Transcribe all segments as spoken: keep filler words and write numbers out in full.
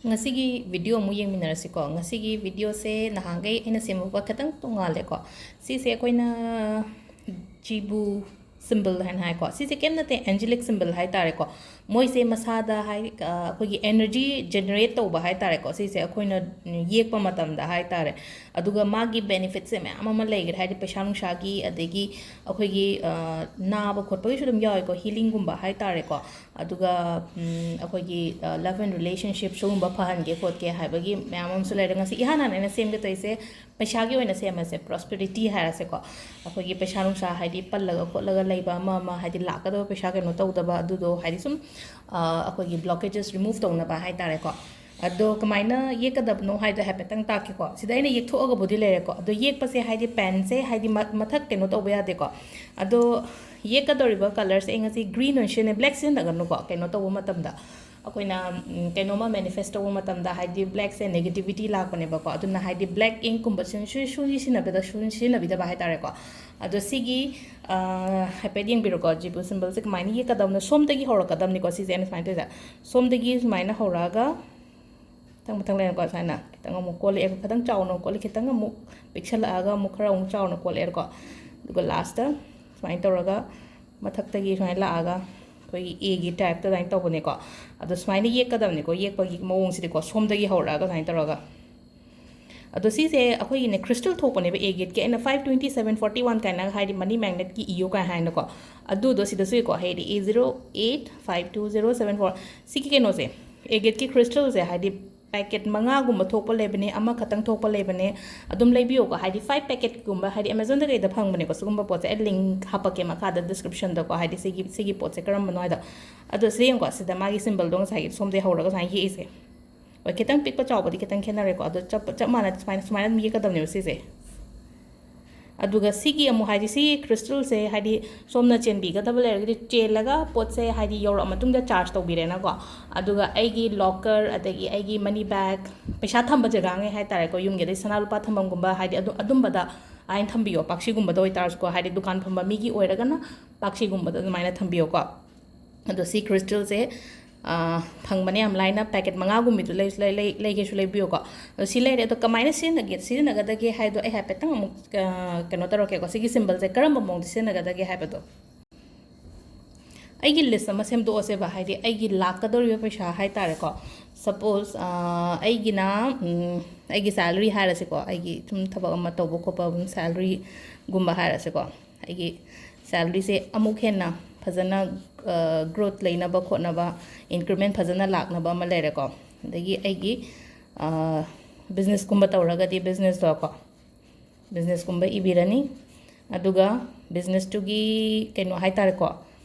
ꯉꯁꯤꯒꯤ video ꯑꯃꯨꯛ ꯌꯦꯡꯃꯤꯟꯅꯔꯁꯤꯀꯣ꯫ ꯉꯁꯤꯒꯤ videoꯁꯦ ꯅꯍꯥꯟꯈꯩ ꯑꯩꯅ ꯁꯦꯝꯃꯛꯄ ꯈꯤꯇꯪ ꯇꯣꯡꯉꯥꯜꯂꯦꯀꯣ꯫ ꯁꯤꯁꯦ ꯑꯩꯈꯣꯏꯅ ꯖꯤꯕꯨ symbol ꯍꯥꯏꯅ ꯍꯥꯏꯀꯣ꯫ ꯁꯤꯁꯦ ꯀꯩꯝ ꯅꯠꯇꯦ, angelic symbol ꯍꯥꯏ ꯇꯥꯔꯦꯀꯣ꯫ ꯃꯣꯏꯁꯦ ꯃꯁꯥꯗ ꯍꯥꯏ-, ꯑ, ꯑꯩꯈꯣꯏꯒꯤ energy generate ꯇꯧꯕ ꯍꯥꯏ ꯇꯥꯔꯦꯀꯣ꯫ ꯁꯤꯁꯦ ꯑꯩꯈꯣꯏꯅ ꯌꯦꯛꯄ ꯃꯇꯝꯗ ꯍꯥꯏ ꯇꯥꯔꯦ꯫ ꯑꯗꯨꯒ ꯃꯥꯒꯤ benefitꯁꯦ ꯃꯌꯥꯝ ꯑꯃ ꯂꯩꯈ꯭ꯔꯦ, ꯍꯥꯏꯗꯤ ꯄꯩꯁꯥ ꯅꯨꯡꯁꯥꯒꯤ, ꯑꯗꯒꯤ ꯑꯩꯈꯣꯏꯒꯤ, ꯑ, ꯅꯥꯕ ꯈꯣꯠꯄꯒꯤꯁꯨ ꯑꯗꯨꯝ ꯌꯥꯎꯋꯦꯀꯣ, healingꯒꯨꯝꯕ ꯍꯥꯏ ꯇꯥꯔꯦꯀꯣ꯫ ꯑꯗꯨꯒ, ꯎꯝ, ꯑꯩꯈꯣꯏꯒꯤ, ꯑ, love and relationship ꯁꯤꯒꯨꯝꯕ ꯐꯍꯟꯒꯦ ꯈꯣꯠꯀꯦ ꯍꯥꯏꯕꯒꯤ ꯃꯌꯥꯝ ꯑꯃꯁꯨ ꯂꯩꯔꯦ꯫ ꯉꯁꯤ ꯏꯍꯥꯟ ꯍꯥꯟꯅ ꯑꯩꯅ ꯁꯦꯝꯒꯦ ꯇꯧꯔꯤꯁꯦ ꯄꯩꯁꯥꯒꯤ ꯑꯣꯏꯅ ꯁꯦꯝꯃꯁꯦ, prosperity ꯍꯥꯏꯔꯁꯦꯀꯣ꯫ ꯑꯩꯈꯣꯏꯒꯤ ꯄꯩꯁꯥ ꯅꯨꯡꯁꯥ ꯍꯥꯏꯗꯤ ꯄꯜꯂꯒ ꯈꯣꯠꯂꯒ ꯂꯩꯕ ꯑꯃ ꯑꯃ, ꯍꯥꯏꯗꯤ ꯂꯥꯛꯀꯗꯕ ꯄꯩꯁꯥ ꯀꯩꯅꯣ ꯇꯧꯗꯕ, ꯑꯗꯨꯗꯣ ꯍꯥꯏꯗꯤ ꯁꯨꯝ, ꯑ, ꯑꯩꯈꯣꯏꯒꯤ blockages remove ꯇꯧꯅꯕ ꯍꯥꯏ ꯇꯥꯔꯦꯀꯣ꯫ ꯑꯗꯣ ꯀꯃꯥꯏꯅ ꯌꯦꯛꯀꯗꯕꯅꯣ ꯍꯥꯏꯗꯣ ꯍꯥꯏꯐꯦꯠꯇꯪ ꯇꯥꯛꯀꯦꯀꯣ꯫ ꯁꯤꯗ ꯑꯩꯅ ꯌꯦꯛꯊꯣꯛꯑꯒꯕꯨꯗꯤ ꯂꯩꯔꯦꯀꯣ꯫ ꯑꯗꯣ ꯌꯦꯛꯄꯁꯦ ꯍꯥꯏꯗꯤ penꯁꯦ ꯍꯥꯏꯗꯤ ꯃ-, ꯃꯊꯛ ꯀꯩꯅꯣ ꯇꯧꯕ ꯌꯥꯗꯦꯀꯣ꯫ ꯑꯗꯣ ꯌꯦꯛꯀꯗꯧꯔꯤꯕ colourꯁꯦ ꯑꯩ ꯉꯁꯤ green ꯑꯣꯏꯅ ꯁꯤꯖꯤꯟꯅꯩ, black ꯁꯤꯖꯤꯟꯅꯒꯅꯨꯀꯣ꯫ ꯀꯩꯅꯣ ꯇꯧꯕ ꯃꯇꯝꯗ ꯑꯩꯈꯣꯏꯅ, ꯎꯝ, ꯀꯩꯅꯣꯝꯃ manifest ꯇꯧꯕ ꯃꯇꯝꯗ ꯍꯥꯏꯗꯤ blackꯁꯦ negativity ꯂꯥꯛꯄꯅꯦꯕꯀꯣ꯫ ꯑꯗꯨꯅ ꯍꯥꯏꯗꯤ black inkꯀꯨꯝꯕ ꯁꯤ-, ꯁꯨ-, ꯁꯨꯡꯁꯤ ꯁꯤꯖꯤꯟꯅꯕꯗ-, ꯁꯨꯡ ꯁꯤꯖꯤꯟꯅꯕꯤꯗꯕ ꯍꯥꯏ ꯇꯥꯔꯦꯀꯣ꯫ ꯑꯗꯣ ꯁꯤꯒꯤ, ꯑ, ꯍꯥꯏꯐꯦꯠ ꯌꯦꯡꯕꯤꯔꯣꯀꯣ, ꯖꯤꯕꯨ symbolꯁꯦ ꯀꯃꯥꯏꯅ ꯌꯦꯛꯀꯗꯕꯅꯣ꯫ ꯁꯣꯝꯗꯒꯤ ꯍꯧꯔꯛꯀꯗꯕꯅꯤꯀꯣ ꯁꯤꯁꯦ ꯑꯩꯅ ꯁꯨꯃꯥꯏꯅ ꯇꯧꯔꯤꯁꯦ꯫ ꯁꯣꯝꯗꯒꯤ ꯁꯨꯃꯥꯏꯅ ꯍꯧꯔꯛꯑꯒ ꯃꯊꯪ ꯃꯊꯪ ꯂꯩꯔꯦꯀꯣ꯫ ꯁꯨꯃꯥꯏꯅ ꯈꯤꯇꯪ ꯑꯃꯨꯛ ꯀꯣꯜꯂꯛꯑꯦ, ꯈꯤꯇꯪ ꯆꯥꯎꯅ ꯀꯣꯜꯂꯤ, ꯈꯤꯇꯪ ꯑꯃꯨꯛ ꯄꯤꯛꯁꯜꯂꯛꯑꯒ ꯑꯃꯨꯛ ꯈꯔ ꯑꯃꯨꯛ ꯆꯥꯎꯅ ꯀꯣꯜꯂꯛꯑꯦꯀꯣ꯫ ꯑꯗꯨꯒ lastꯇ ꯁꯨꯃꯥꯏꯅ ꯇꯧꯔꯒ ꯃꯊꯛꯇꯒꯤ ꯁꯨꯃꯥꯏꯅ ꯂꯥꯛꯑꯒ ꯑꯩꯈꯣꯏꯒꯤ Aꯒꯤ typeꯇ ꯑꯗꯨꯃꯥꯏꯅ ꯇꯧꯕꯅꯦꯀꯣ꯫ ꯑꯗꯣ ꯁꯨꯃꯥꯏꯅ ꯌꯦꯛꯀꯗꯕꯅꯤꯀꯣ, ꯌꯦꯛꯄꯒꯤ ꯃꯑꯣꯡꯁꯤꯗꯤꯀꯣ, ꯁꯣꯝꯗꯒꯤ ꯍꯧꯔꯛꯑꯒ ꯁꯨꯃꯥꯏꯅ ꯇꯧꯔꯒ꯫ ꯑꯗꯣ ꯁꯤꯁꯦ ꯑꯩꯈꯣꯏꯒꯤꯅꯦ crystal ꯊꯣꯛꯄꯅꯦꯕ, agate ꯀꯤ꯫ ꯑꯩꯅ five twenty seven forty one ꯀꯥꯏꯅ ꯍꯥꯏꯗꯤ money magnet ꯀꯤ ꯏꯌꯨ ꯀꯥꯏ ꯍꯥꯏꯅꯀꯣ꯫ ꯑꯗꯨꯗꯣ ꯁꯤꯗꯁꯨ ꯏꯀꯣ, ꯍꯥꯏꯗꯤ A zero eight five two zero seven four꯫ ꯁꯤꯒꯤ ꯀꯩꯅꯣꯁꯦ, agate ꯀꯤ crystal ꯁꯦ ꯍꯥꯏꯗꯤ packet ꯃꯉꯥꯒꯨꯝꯕ ꯊꯣꯛꯄ ꯂꯩꯕꯅꯦ, ꯑꯃꯈꯛꯇꯪ ꯊꯣꯛꯄ ꯂꯩꯕꯅꯦ꯫ ꯑꯗꯨꯝ ꯂꯩꯕꯤꯌꯣꯀꯣ, ꯍꯥꯏꯗꯤ five packet ꯀꯨꯝꯕ, ꯍꯥꯏꯗꯤ Amazon ꯗ ꯀꯩꯗ ꯐꯪꯕꯅꯦꯀꯣ ꯁꯤꯒꯨꯝꯕ ꯄꯣꯠꯁꯦ꯫ ꯑꯩ link ꯍꯥꯞꯄꯛꯀꯦ ꯃꯈꯥꯗ description ꯗꯀꯣ, ꯍꯥꯏꯗꯤ ꯁꯤꯒꯤ, ꯁꯤꯒꯤ ꯄꯣꯠꯁꯦ ꯀꯔꯝꯕꯅꯣ ꯍꯥꯏꯗꯣ꯫ ꯑꯗꯣ ꯁꯤꯗ ꯌꯦꯡꯉꯨꯀꯣ, ꯁꯤꯗ ꯃꯥꯒꯤ symbol ꯗꯣ ꯉꯁꯥꯏꯒꯤ ꯁꯣꯝꯗꯩ ꯍꯧꯔꯒ ꯁꯨꯃꯥꯏꯅ ꯌꯦꯛꯏꯁꯦ꯫ ꯍꯣꯏ, ꯈꯤꯇꯪ ꯄꯤꯛꯄ ꯆꯥꯎꯕꯗꯤ ꯈꯤꯇꯪ ꯈꯦꯠꯅꯔꯦꯀꯣ꯫ ꯑꯗꯣ ꯆꯞ, ꯆꯞ ꯃꯥꯟꯅ ꯁꯨꯃꯥꯏꯅ, ꯁꯨꯃꯥꯏꯅ ꯑꯗꯨꯝ ꯌꯦꯛꯀꯗꯕꯅꯦꯕ ꯁꯤꯁꯦ꯫ ꯑꯗꯨꯒ ꯁꯤꯒꯤ ꯑꯃꯨꯛ, ꯍꯥꯏꯗꯤ ꯁꯤ crystal ꯁꯦ ꯍꯥꯏꯗꯤ ꯁꯣꯝꯅ ꯆꯦꯟꯕꯤꯒꯗꯕ ꯂꯩꯔꯒꯗꯤ ꯆꯦꯜꯂꯒ ꯄꯣꯠꯁꯦ ꯍꯥꯏꯗꯤ ꯌꯧꯔꯛꯑ ꯃꯇꯨꯡꯗ charge ꯇꯧꯕꯤꯔꯦꯅꯀꯣ꯫ ꯑꯗꯨꯒ ꯑꯩꯒꯤ locker, ꯑꯗꯒꯤ ꯑꯩꯒꯤ money bag, ꯄꯩꯁꯥ ꯊꯝꯕ ꯖꯒꯥꯉꯩ ꯍꯥꯏ ꯇꯥꯔꯦꯀꯣ, ꯌꯨꯝꯒꯤ, ꯑꯗꯩ ꯁꯅꯥ ꯂꯨꯄꯥ ꯊꯝꯐꯝꯒꯨꯝꯕ, ꯍꯥꯏꯗꯤ ꯑꯗꯨ, ꯑꯗꯨꯝꯕꯗ ꯑꯗꯨꯃꯥꯏꯅ ꯊꯝꯕꯤꯌꯣ꯫ ꯄꯥꯛꯁꯤꯒꯨꯝꯕꯗ ꯑꯣꯏꯇꯥꯔꯁꯨꯀꯣ, ꯍꯥꯏꯗꯤ ꯗꯨꯀꯥꯟ ꯐꯝꯕ ꯃꯤꯒꯤ ꯑꯣꯏꯔꯒꯅ ꯄꯥꯛꯁꯤꯒꯨꯝꯕꯗ ꯑꯗꯨꯃꯥꯏꯅ ꯊꯝꯕꯤꯌꯣꯀꯣ꯫ ꯑꯗꯣ ꯁꯤ crystal ꯁꯦ ꯑꯥ, ꯐꯪꯕꯅꯦ ꯌꯥꯝ ꯂꯥꯏꯅ, ꯄꯦꯀꯦꯠ ꯃꯉꯥꯒꯨꯝꯕꯗꯨ ꯂꯩꯁꯨ ꯂꯩ-, ꯂꯩ-, ꯂꯩꯒꯦꯁꯨ ꯂꯩꯕꯤꯌꯨꯀꯣ꯫ ꯑꯗꯣ ꯁꯤ ꯂꯩꯔꯦ, ꯑꯗꯣ ꯀꯃꯥꯏꯅ ꯁꯤꯖꯤꯟꯅꯒꯦ, ꯁꯤꯖꯤꯟꯅꯒꯗꯒꯦ ꯍꯥꯏꯗꯣ ꯑꯩ ꯍꯥꯏꯐꯦꯠꯇꯪ ꯑꯃꯨꯛ, ꯑꯥ, ꯀꯩꯅꯣ ꯇꯧꯔꯛꯀꯦꯀꯣ꯫ ꯁꯤꯒꯤ ꯁꯤꯝꯕꯜꯁꯦ ꯀꯔꯝꯕ ꯃꯑꯣꯡꯗ ꯁꯤꯖꯤꯟꯅꯒꯗꯒꯦ ꯍꯥꯏꯕꯗꯣ꯫ ꯑꯩꯒꯤ ꯂꯤꯁ ꯑꯃ ꯁꯦꯝꯗꯣꯛꯑꯁꯦꯕ, ꯍꯥꯏꯗꯤ ꯑꯩꯒꯤ ꯂꯥꯛꯀꯗꯧꯔꯤꯕ ꯄꯩꯁꯥ ꯍꯥꯏ ꯇꯥꯔꯦꯀꯣ꯫ ꯁꯄꯣꯁ, ꯑꯥ, ꯑꯩꯒꯤꯅ, ꯎꯝ, ꯑꯩꯒꯤ ꯁꯦꯂꯔꯤ ꯍꯥꯏꯔꯁꯤꯀꯣ, ꯑꯩꯒꯤ ꯁꯨꯝ ꯊꯕꯛ ꯑꯃ ꯇꯧꯕ ꯈꯣꯠꯄ ꯑꯗꯨꯝ ꯁꯦꯂꯔꯤꯒꯨꯝꯕ ꯍꯥꯏꯔꯁꯤꯀꯣ, ꯑꯩꯒꯤ ꯁꯦꯂꯔꯤꯁꯦ ꯑꯃꯨꯛ ꯍꯦꯟꯅ ꯐꯖꯅ, ꯑ, ꯒ꯭ꯔꯣꯠ ꯂꯩꯅꯕ ꯈꯣꯠꯅꯕ, ꯏꯟꯀ꯭ꯔꯤꯃꯦꯟ ꯐꯖꯅ ꯂꯥꯛꯅꯕ ꯑꯃ ꯂꯩꯔꯦꯀꯣ꯫ ꯑꯗꯒꯤ ꯑꯩꯒꯤ, ꯑ, ꯕꯤꯖꯤꯅꯦꯁꯀꯨꯝꯕ ꯇꯧꯔꯒꯗꯤ ꯕꯤꯖꯤꯅꯦꯁꯇꯣꯀꯣ, ꯕꯤꯖꯤꯅꯦꯁꯀꯨꯝꯕ ꯏꯕꯤꯔꯅꯤ꯫ ꯑꯗꯨꯒ ꯕꯤꯖꯤꯅꯦꯁꯇꯨꯒꯤ ꯀꯩꯅꯣ ꯍꯥꯏ ꯇꯥꯔꯦꯀꯣ,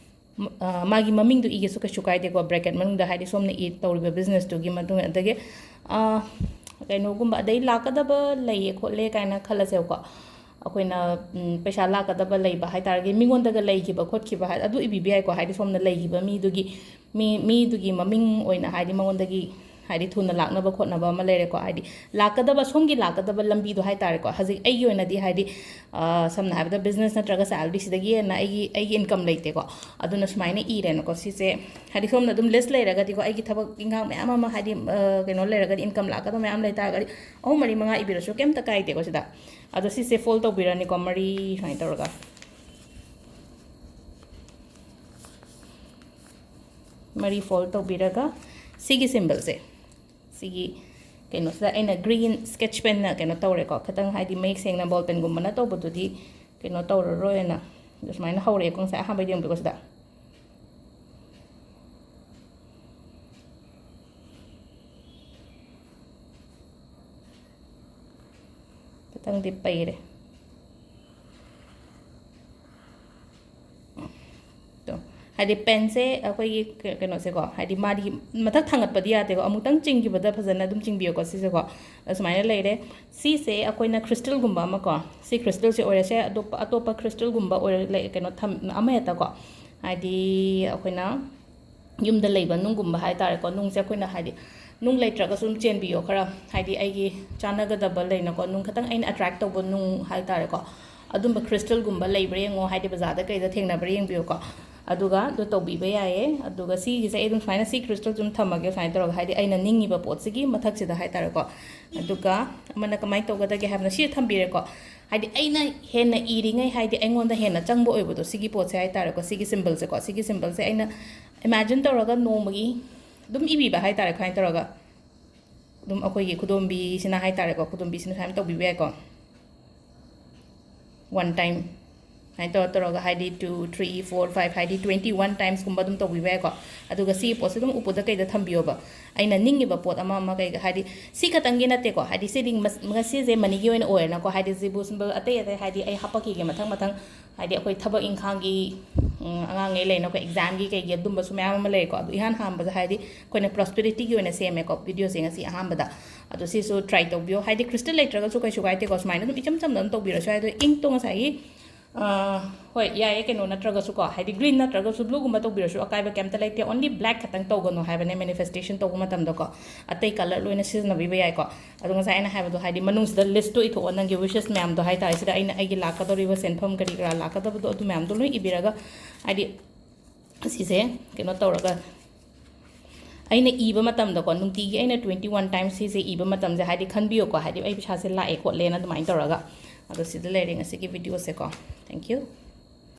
ꯃ-, ꯑ, ꯃꯥꯒꯤ ꯃꯃꯤꯡꯗꯨ ꯏꯒꯦꯁꯨ ꯀꯩꯁꯨ ꯀꯥꯏꯗꯦꯀꯣ, ꯕ꯭ꯔꯦꯀꯦꯠ ꯃꯅꯨꯡꯗ, ꯍꯥꯏꯗꯤ ꯁꯣꯝꯅ ꯏ-, ꯇꯧꯔꯤꯕ ꯕꯤꯖꯤꯅꯦꯁꯇꯨꯒꯤ ꯃꯇꯨꯡ, ꯑꯗꯒꯤ, ꯑ, ꯀꯩꯅꯣꯒꯨꯝꯕ, ꯑꯗꯩ ꯂꯥꯛꯀꯗꯕ ꯂꯩꯌꯦ ꯈꯣꯠꯂꯦ ꯀꯥꯏꯅ ꯈꯜꯂꯁꯦꯕꯀꯣ꯫ ꯑꯩꯈꯣꯏꯅ, ꯎꯝ, ꯄꯩꯁꯥ ꯂꯥꯛꯀꯗꯕ ꯂꯩꯕ ꯍꯥꯏ ꯇꯥꯔꯒꯗꯤ, ꯃꯤꯉꯣꯟꯗꯒ ꯂꯩꯈꯤꯕ ꯈꯣꯠꯈꯤꯕ ꯍꯥꯏ, ꯑꯗꯨ ꯏꯕꯤꯕ ꯌꯥꯏꯀꯣ, ꯍꯥꯏꯗꯤ ꯁꯣꯝꯅ ꯂꯩꯈꯤꯕ ꯃꯤꯗꯨꯒꯤ, ꯃꯤ, ꯃꯤꯗꯨꯒꯤ ꯃꯃꯤꯡ ꯑꯣꯏꯅ, ꯍꯥꯏꯗꯤ ꯃꯉꯣꯟꯗꯒꯤ, ꯍꯥꯏꯗꯤ ꯊꯨꯅ ꯂꯥꯛꯅꯕ ꯈꯣꯠꯅꯕ ꯑꯃ ꯂꯩꯔꯦꯀꯣ, ꯍꯥꯏꯗꯤ ꯂꯥꯛꯀꯗꯕ, ꯁꯣꯝꯒꯤ ꯂꯥꯛꯀꯗꯕ ꯂꯝꯕꯤꯗꯣ ꯍꯥꯏ ꯇꯥꯔꯦꯀꯣ꯫ ꯍꯧꯖꯤꯛ ꯑꯩꯒꯤ ꯑꯣꯏꯅꯗꯤ, ꯍꯥꯏꯗꯤ, ꯑ, ꯁꯝꯅ ꯍꯥꯏꯔꯕꯗ, ꯕꯤꯖꯤꯅꯦꯁ ꯅꯠꯇ꯭ꯔꯒ ꯁꯦꯂꯔꯤꯁꯤꯗꯒꯤ ꯍꯦꯟꯅ ꯑꯩꯒꯤ, ꯑꯩꯒꯤ ꯏꯟꯀꯝ ꯂꯩꯇꯦꯀꯣ꯫ ꯑꯗꯨꯅ ꯁꯨꯃꯥꯏꯅ ꯏꯔꯦꯅꯀꯣ ꯁꯤꯁꯦ, ꯍꯥꯏꯗꯤ ꯁꯣꯝꯅ ꯑꯗꯨꯝ ꯂꯤꯁ ꯂꯩꯔꯒꯗꯤꯀꯣ, ꯑꯩꯒꯤ ꯊꯕꯛ ꯏꯟꯈꯥꯡ ꯃꯌꯥꯝ ꯑꯃ, ꯍꯥꯏꯗꯤ, ꯑ, ꯀꯩꯅꯣ ꯂꯩꯔꯒꯗꯤ, ꯏꯟꯀꯝ ꯂꯥꯛꯀꯗꯕ ꯃꯌꯥꯝ ꯂꯩ ꯇꯥꯔꯒꯗꯤ, ꯑꯍꯨꯝ ꯃꯔꯤ ꯃꯉꯥ ꯏꯕꯤꯔꯁꯨ ꯀꯩꯝꯇ ꯀꯥꯏꯗꯦꯀꯣ ꯁꯤꯗ꯫ ꯑꯗꯣ ꯁꯤꯁꯦ ꯐꯣꯜ ꯇꯧꯕꯤꯔꯅꯤꯀꯣ, ꯃꯔꯤ ꯁꯨꯃꯥꯏꯅ ꯇꯧꯔꯒ꯫ ꯃꯔꯤ ꯐꯣꯜ ꯇꯧꯕꯤꯔꯒ ꯁꯤꯒꯤ ꯁꯤꯝꯕꯜꯁꯦ, ꯁꯤꯒꯤ ꯀꯩꯅꯣꯁꯤꯗ ꯑꯩꯅ ꯒ꯭ꯔꯤꯟ ꯁ꯭ꯀꯦꯠꯆ ꯄꯦꯟꯅ ꯀꯩꯅꯣ ꯇꯧꯔꯦꯀꯣ, ꯈꯤꯇꯪ ꯍꯥꯏꯗꯤ ꯃꯌꯦꯛ ꯁꯦꯡꯅ ꯕꯣꯜ ꯄꯦꯟꯒꯨꯝꯕꯅ ꯇꯧꯕꯗꯨꯗꯤ ꯀꯩꯅꯣ ꯇꯧꯔꯔꯣꯏꯅ꯫ ꯑꯗꯨ ꯁꯨꯃꯥꯏꯅ ꯍꯧꯔꯛꯑꯦꯀꯣ, ꯉꯁꯥꯏ ꯑꯍꯥꯟꯕꯩꯗꯤ ꯌꯦꯡꯕꯤꯀꯣ ꯁꯤꯗ꯫ ꯈꯤꯇꯪꯗꯤ ꯄꯩꯔꯦ꯫ ꯑꯗꯣ ꯍꯥꯏꯗꯤ ꯄꯦꯟꯁꯦ ꯑꯩꯈꯣꯏꯒꯤ ꯀ-, ꯀꯩꯅꯣꯁꯦꯀꯣ, ꯍꯥꯏꯗꯤ ꯃꯥꯗꯤ ꯃꯊꯛ ꯊꯥꯡꯒꯠꯄꯗꯤ ꯌꯥꯗꯦꯀꯣ, ꯑꯃꯨꯛꯇꯪ ꯆꯤꯡꯈꯤꯕꯗ ꯐꯖꯅ ꯑꯗꯨꯝ ꯆꯤꯡꯕꯤꯌꯣꯀꯣ꯫ ꯁꯤꯁꯦꯀꯣ ꯑꯁꯨꯃꯥꯏꯅ ꯂꯩꯔꯦ꯫ ꯁꯤꯁꯦ ꯑꯩꯈꯣꯏꯅ ꯈ꯭ꯔꯤꯁꯇꯜꯒꯨꯝꯕ ꯑꯃꯀꯣ, ꯁꯤ ꯈ꯭ꯔꯤꯁꯇꯜꯁꯦ ꯑꯣꯏꯔꯁꯦ, ꯑꯇꯣꯞꯄ, ꯑꯇꯣꯞꯄ ꯈ꯭ꯔꯤꯁꯇꯜꯒꯨꯝꯕ ꯑꯣꯏꯔ-, ꯂꯩ-, ꯀꯩꯅꯣ ꯊꯝ-, ꯑꯃ ꯍꯦꯛꯇꯀꯣ, ꯍꯥꯏꯗꯤ ꯑꯩꯈꯣꯏꯅ ꯌꯨꯝꯗ ꯂꯩꯕ ꯅꯨꯡꯒꯨꯝꯕ ꯍꯥꯏ ꯇꯥꯔꯦꯀꯣ, ꯅꯨꯡꯁꯦ ꯑꯩꯈꯣꯏꯅ ꯍꯥꯏꯗꯤ ꯅꯨꯡ ꯂꯩꯇ꯭ꯔꯒꯁꯨ ꯑꯗꯨꯝ ꯆꯦꯟꯕꯤꯌꯣ ꯈꯔ, ꯍꯥꯏꯗꯤ ꯑꯩꯒꯤ ꯆꯥꯟꯅꯒꯗꯕ ꯂꯩꯅꯀꯣ, ꯅꯨꯡ ꯈꯤꯇꯪ ꯑꯩꯅ ꯑꯦꯇ꯭ꯔꯦꯛ ꯇꯧꯕ ꯅꯨꯡ ꯍꯥꯏ ꯇꯥꯔꯦꯀꯣ, ꯑꯗꯨꯝꯕ ꯈ꯭ꯔꯤꯁꯇꯜꯒꯨꯝꯕ ꯂꯩꯕ꯭ꯔꯥ ꯌꯦꯡꯉꯣ, ꯍꯥꯏꯗꯤ ꯕꯖꯥꯔꯗ ꯀꯩꯗ ꯊꯦꯡꯅꯕ꯭ꯔꯥ ꯌꯦꯡꯕꯤꯌꯨꯀꯣ꯫ ꯑꯗꯨꯒ ꯑꯗꯨ ꯇꯧꯕꯤꯕ ꯌꯥꯏꯌꯦ꯫ ꯑꯗꯨꯒ ꯁꯤꯒꯤꯁꯦ ꯑꯩ ꯑꯗꯨꯝ ꯁꯨꯃꯥꯏꯅ ꯁꯤ crystal ꯁꯨꯝ ꯊꯝꯃꯒꯦ, ꯁꯨꯃꯥꯏꯅ ꯇꯧꯔꯒ, ꯍꯥꯏꯗꯤ ꯑꯩꯅ ꯅꯤꯡꯉꯤꯕ ꯄꯣꯠꯁꯤꯒꯤ ꯃꯊꯛꯁꯤꯗ ꯍꯥꯏꯇꯥꯔꯦꯀꯣ꯫ ꯑꯗꯨꯒ ꯑꯃꯅ ꯀꯃꯥꯏꯅ ꯇꯧꯒꯗꯒꯦ ꯍꯥꯏꯕꯅ ꯁꯤ ꯊꯝꯕꯤꯔꯦꯀꯣ꯫ ꯍꯥꯏꯗꯤ ꯑꯩꯅ ꯍꯦꯟꯅ ꯏꯔꯤꯉꯩ, ꯍꯥꯏꯗꯤ ꯑꯩꯉꯣꯟꯗ ꯍꯦꯟꯅ ꯆꯪꯕ ꯑꯣꯏꯕꯗꯣ, ꯁꯤꯒꯤ ꯄꯣꯠꯁꯦ ꯍꯥꯏꯇꯥꯔꯦꯀꯣ, ꯁꯤꯒꯤ symbolꯁꯦꯀꯣ, ꯁꯤꯒꯤ symbolꯁꯦ ꯑꯩꯅ imagine ꯇꯧꯔꯒ ꯅꯣꯡꯃꯒꯤ ꯑꯗꯨꯝ ꯏꯕꯤꯕ ꯍꯥꯏꯇꯥꯔꯦ, ꯁꯨꯃꯥꯏꯅ ꯇꯧꯔꯒ꯫ ꯑꯗꯨꯝ ꯑꯩꯈꯣꯏꯒꯤ ꯈꯨꯗꯣꯝꯕꯤꯁꯤꯅ ꯍꯥꯏꯇꯥꯔꯦꯀꯣ, ꯈꯨꯗꯣꯝꯕꯤꯁꯤꯅ ꯁꯨꯃꯥꯏꯅ ꯇꯧꯕꯤꯕ ꯌꯥꯏꯀꯣ꯫ One time ꯁꯨꯃꯥꯏꯅ ꯇꯧꯔ ꯇꯧꯔꯒ, ꯍꯥꯏꯗꯤ two, three, four, five, ꯍꯥꯏꯗꯤ twenty one timesꯀꯨꯝꯕ ꯑꯗꯨꯝ ꯇꯧꯕꯤꯕ ꯌꯥꯏꯀꯣ꯫ ꯑꯗꯨꯒ ꯁꯤꯒꯤ ꯄꯣꯠꯁꯦ ꯑꯗꯨꯝ ꯎꯄꯨꯗ ꯀꯩꯗ ꯊꯝꯕꯤꯌꯣꯕ꯫ ꯑꯩꯅ ꯅꯤꯡꯉꯤꯕ ꯄꯣꯠ ꯑꯃ ꯑꯃ ꯀꯩꯒ, ꯍꯥꯏꯗꯤ ꯁꯤ ꯈꯛꯇꯪꯒꯤ ꯅꯠꯇꯦꯀꯣ, ꯍꯥꯏꯗꯤ ꯁꯤꯗꯤ ꯃꯁ-, ꯉꯁꯤꯁꯦ moneyꯒꯤ ꯑꯣꯏꯅ ꯑꯣꯏꯔꯦꯅꯀꯣ, ꯍꯥꯏꯗꯤ ꯁꯤꯕꯨ symbol ꯑꯇꯩ ꯑꯇꯩ, ꯍꯥꯏꯗꯤ ꯑꯩ ꯍꯥꯄꯛꯈꯤꯒꯦ ꯃꯊꯪ ꯃꯊꯪ꯫ ꯍꯥꯏꯗꯤ ꯑꯩꯈꯣꯏ ꯊꯕꯛ ꯏꯪꯈꯥꯡꯒꯤ, ꯎꯝ, ꯑꯉꯥꯡꯉꯩ ꯂꯩꯅꯀꯣ, examꯒꯤ ꯀꯩꯒꯤ ꯑꯗꯨꯝꯕꯁꯨ ꯃꯌꯥꯝ ꯑꯃ ꯂꯩꯀꯣ꯫ ꯑꯗꯨ ꯏꯍꯥꯟ ꯍꯥꯟꯕꯗ ꯍꯥꯏꯗꯤ ꯑꯩꯈꯣꯏꯅ prosperityꯒꯤ ꯑꯣꯏꯅ ꯁꯦꯝꯃꯦꯀꯣ videoꯁꯦ ꯉꯁꯤ ꯑꯍꯥꯟꯕꯗ꯫ ꯑꯗꯣ ꯁꯤꯁꯨ try ꯇꯧꯕꯤꯌꯣ꯫ ꯍꯥꯏꯗꯤ crystal ꯂꯩꯇ꯭ꯔꯒꯁꯨ ꯀꯩꯁꯨ ꯀꯥꯏꯗꯦꯀꯣ, ꯁꯨꯃꯥꯏꯅ ꯑꯗꯨꯝ ꯏꯆꯝ ꯆꯝꯅ ꯑꯗꯨꯝ ꯇꯧꯕꯤꯔꯁꯨ ꯌꯥꯏ꯫ ꯑꯗꯣ inkꯇꯣ ꯉꯁꯥꯏꯒꯤ, ꯑ, ꯍꯣꯏ, ꯌꯥꯏꯌꯦ, ꯀꯩꯅꯣ ꯅꯠꯇ꯭ꯔꯒꯁꯨꯀꯣ, ꯍꯥꯏꯗꯤ green ꯅꯠꯇ꯭ꯔꯒꯁꯨ blueꯒꯨꯝꯕ ꯇꯧꯕꯤꯔꯁꯨ ꯑꯀꯥꯏꯕ ꯀꯩꯝꯇ ꯂꯩꯇꯦ꯫ Only black ꯈꯛꯇꯪ ꯇꯧꯒꯅꯣ ꯍꯥꯏꯕꯅꯦ manifestation ꯇꯧꯕ ꯃꯇꯝꯗꯀꯣ꯫ ꯑꯇꯩ colour ꯂꯣꯏꯅ ꯁꯤꯖꯤꯟꯅꯕꯤꯕ ꯌꯥꯏꯀꯣ꯫ ꯑꯗꯣ ꯉꯁꯥꯏ ꯑꯩꯅ ꯍꯥꯏꯕꯗꯣ, ꯍꯥꯏꯗꯤ ꯃꯅꯨꯡꯁꯤꯗ listꯇꯣ ꯏꯊꯣꯛꯑꯣ, ꯅꯪꯒꯤ wishes ꯃꯌꯥꯝꯗꯣ ꯍꯥꯏꯇꯥꯔꯦ꯫ ꯁꯤꯗ ꯑꯩꯅ ꯑꯩꯒꯤ ꯂꯥꯛꯀꯗꯧꯔꯤꯕ ꯁꯦꯟꯐꯝ ꯀꯔꯤ ꯀꯔꯥ ꯂꯥꯛꯀꯗꯕꯗꯣ ꯑꯗꯨ ꯃꯌꯥꯝꯗꯣ ꯂꯣꯏ ꯏꯕꯤꯔꯒ, ꯍꯥꯏꯗꯤ ꯑꯁꯤꯁꯦ ꯀꯩꯅꯣ ꯇꯧꯔꯒ ꯑꯩꯅ ꯏꯕ ꯃꯇꯝꯗꯀꯣ, ꯅꯨꯡꯇꯤꯒꯤ ꯑꯩꯅ twenty one times ꯁꯤꯁꯦ ꯏꯕ ꯃꯇꯝꯁꯦ, ꯍꯥꯏꯗꯤ ꯈꯟꯕꯤꯌꯨꯀꯣ, ꯍꯥꯏꯗꯤ ꯑꯩ ꯄꯩꯁꯥꯁꯦ ꯂꯥꯛꯑꯦ ꯈꯣꯠꯂꯦꯅ ꯑꯗꯨꯃꯥꯏꯅ ꯇꯧꯔꯒ꯫ ꯑꯗꯣ ꯁꯤꯗ ꯂꯩꯔꯦ ꯉꯁꯤꯒꯤ videoꯁꯦꯀꯣ꯫ Thank you꯫